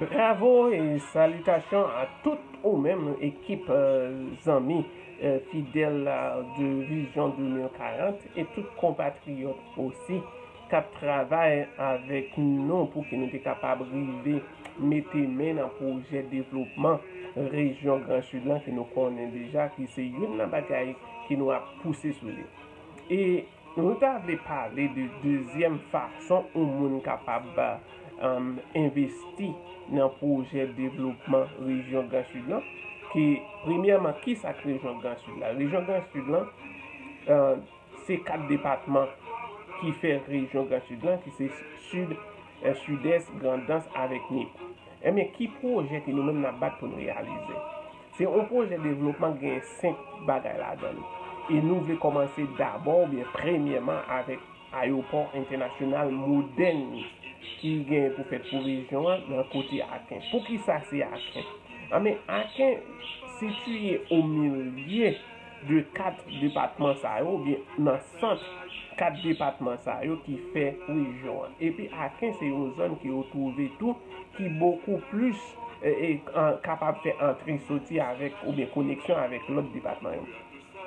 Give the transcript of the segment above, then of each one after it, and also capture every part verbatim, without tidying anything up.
Bravo e salitasyon a tout ou menm ekip, eh, zanmi, eh, fidèl, eh, de Vizyon de mil karant e tout konpatriyòt osi k ap travay avèk nou pou ke nou te kapab rive mete men nan pwojè devlopman rejyon Gran Sid lan ke nou konnen deja, ki se youn nan bagay ke nou ap pouse sou li. E nou ta vle pale de dezyèm fason yon moun kapab, um, envesti nan pwojè devlopman rejyon Gran Sid lan, ki premyèman, ki sa k rejyon Gran Sid la? Rejyon Gran Sid lan, uh, se kat depatman ki fè rejyon Gran Sid lan, ki se Sid, eh, Sidès, Grandans avèk Nip. Ebyen, ki pwojè ke nou menm n ap bat pou n reyalize? Se yon pwojè devlopman ki gen senk bagay ladan l. E nou vle kòmanse dabò oubyen premyèman avèk ayewopò entènasyonal modèn ki genyen pou fèt pou rejyon an nan kote Aken. Poukisa se Aken? Anben, Aken sitiye o milye de kat depatman sa yo, oubyen nan sant kat depatman sa yo ki fè rejyon an. Epi Aken se yon zòn ki yo twouve tou ki bokou plis, e, e, an, kapab fè antre soti avèk oubyen koneksyon avèk lòt depatman yo.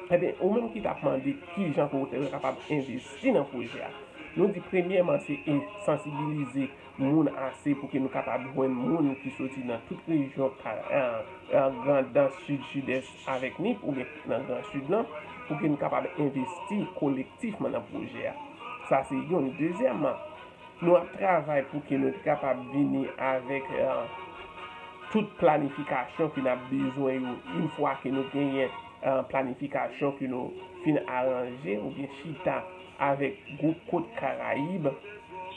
Ebyen, ou menm ki t ap mande kijan ke w te kapab envesti nan pwojè a, nou di premyèman se e sansibilize moun ase pou ke nou kapab jwenn moun ki soti nan tout rejyon ka-, eh, eh, Grandans, Sid, Sidès avèk Nip oubyen nan Gran Sid lan, pou ke nou kapab envesti kolektifman nan pwojè a. Sa se youn. Dezyèmman, nou ap travay pou ke nou te kapab vini avèk, eh, tout planifikasyon ke n ap bezwen yo, yon fwa ke nou genyen, eh, planifikasyon ke nou fin aranje oubyen chita avèk gwoup Kot Karayib,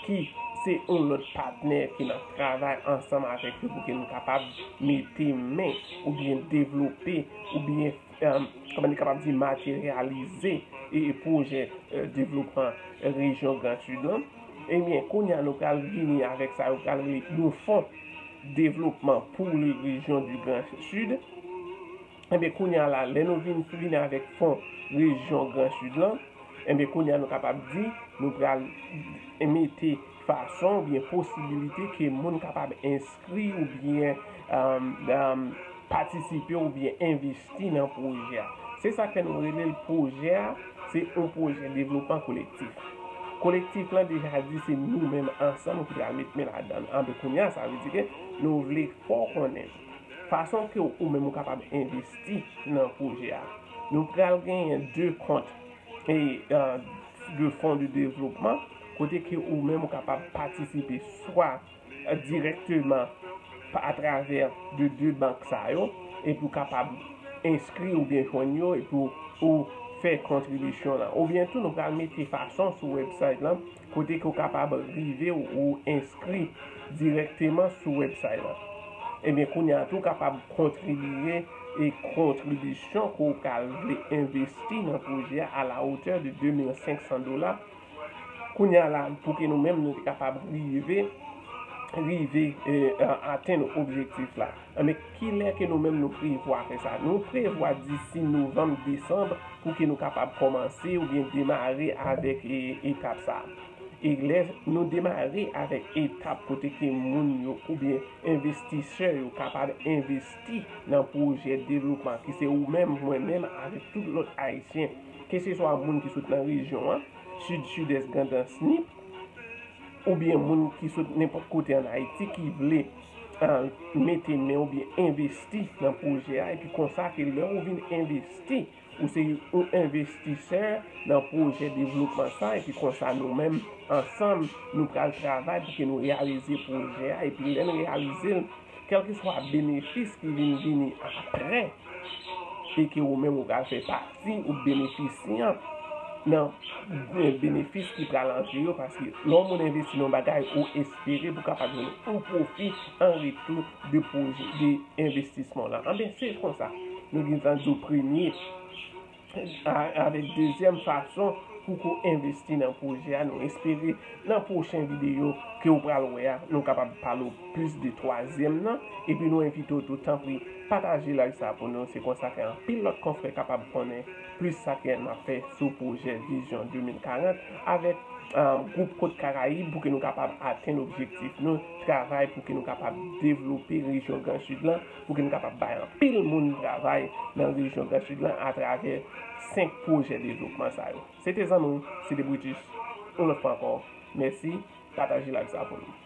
ki se yon lòt patnè ke n ap travay ansanm avèk yo pou ke nou kapab mete men oubyen devlope oubyen, eh, kòman nou kapab di, materyalize e, e pwojè, eh, devlopman rejyon Gran Sid lan. Ebyen, kounye a nou pral vini avèk sa yo pral rele yon fon devlopman pou le rejyon du Grand Sud. Ebyen, kounye a la, lè nou vin, vini avèk fon rejyon Gran Sid lan, ebyen, kounye a nou kapab di, nou pral mete fason oubyen posibilite ke moun kapab enskri oubyen, um, um, patisipe oubyen envesti nan pwojè a. Se sa k fè nou rele l pwojè a, se yon pwojè devlopman kolektif. Kolektif lan deja di se nou menm ansanm ki pral met men ladan l. Anben, kounye a, sa vle di ke nou vle fè w konnen fason ke ou menm ou kapab envesti nan pwojè a. Nou pral genyen de kont e, eh, de fon de devlopman, kote ke ou menm ou kapab patisipe swa, eh, dirèkteman pa, atravè de de bank sa yo, epi ou kapab enskri oubyen jwenn yo, epi ou, ou fè kontribisyon lan. Oubyen tou, nou pral mete fason sou website lan, kote ke ou kapab rive ou, ou enskri dirèkteman sou website lan. Ebyen, kounye a tou, ou kapab kontribiye e kontribisyon ke ou ka vle envesti nan pwojè a, à la hauteur de de mil senk san dola. Kounye a la, pou ke nou menm, nou te kapab rive, rive, eh, a-, atenn objektif la. Anben, kilè ke nou menm nou prevwa fè sa? Nou prevwa disi novanm, desanm, pou ke nou kapab kòmanse oubyen demare avèk, eh, etap sa a. E lè nou demare avèk etap kote ke moun yo oubyen envestisè yo kapab envesti nan pwojè devlopman ki se ou menm, mwen menm, avèk tout lòt Ayisyen, keseswa moun ki sot nan rejyon an, Sid, Sidès, Grandans, Nip, oubyen moun ki sot nenpòt kote ann Ayiti ki vle, eh, mete men oubyen envesti nan pwojè a, epi konsa ke lè ou vin envesti, ou se yon envestisè nan pwojè devlopman sa, epi konsa nou menm, ansanm, nou pral travay pou ke nou reyalize pwojè a, epi lè n reyalize l, kèlkeswa benefis ki vin vini apre, e ke ou menm ou pral fè pati, ou benefisyan nan benefis ki pral antre yo, paske lè yon moun envesti nan yon bagay, ou espere pou kapab jwenn yon pwofi an retou de pwojè, de envestisman w lan. Anben, se konsa. Nou gentan di w premye, a-, avèk dezyèm fason pou ke w envesti nan pwojè a. Nou espere nan pwochen videyo ke w pral wè a, nou kapab pale w plis de twazyèm nan. Epi nou envite w tou, tanpri, pataje live sa pou nou. Se konsa ke anpil lòt konfrè kapab konnen plis sa ke n ap fè sou pwojè Vizyon de mil karant avèk gwoup Kot Karayib pou ke nou kapab atenn objektif nou, travay pou ke nou kapab devlope rejyon Gran Sid lan, pou ke nou kapab bay anpil moun travay nan rejyon Gran Sid lan atravè senk pwojè devlopman sa yo. Se te zanmi w, se te British, yon lòt fwa ankò, mèsi, pataje live sa pou nou.